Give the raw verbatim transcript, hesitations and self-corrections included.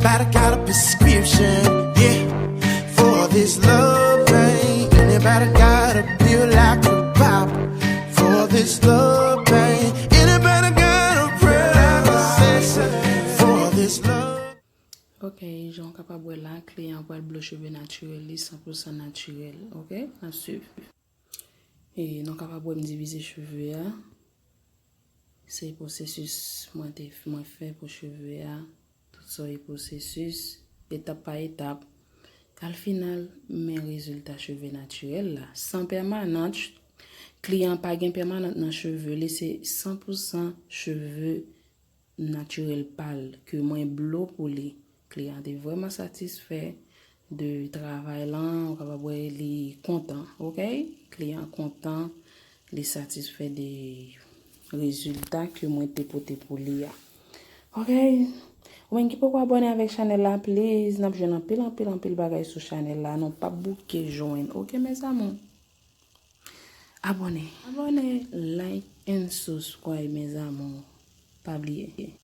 Anybody got a prescription, yeah, for this love pain? Anybody got a pill I could pop for this love pain? Anybody got a prayer I could say for this love? Ok, jan w kapab wè la, kliyan an pral blo cheve natirèl li, san pou san natirèl. Ok, n ap swiv. E nou kapab wè m divize cheve a. Se pwosesis mwen te mwen fè pou cheve a. Tout sa e pwosesis, etap pa etap. Al final, men rezilta cheve natirèl la. San pèmanant, kliyan pa gen pèmanant nan cheve li, se san pou san cheve natirèl pa l ke mwen blo pou li. Kliyan te vrèman satisfè de travay lan, ou kapab wè li kontan, ok? Kliyan kontan, li satisfè de rezilta ke mwen te pote pou li a. Ok? Ou menm ki poko abòne avèk chanèl la, please, n ap jwenn anpil, anpil, anpil bagay sou chanèl la. Nou p ap bouke jwenn. Ok, mes amours? Abòne. Abòne, like and subscribe, mes amours. Pa bliye.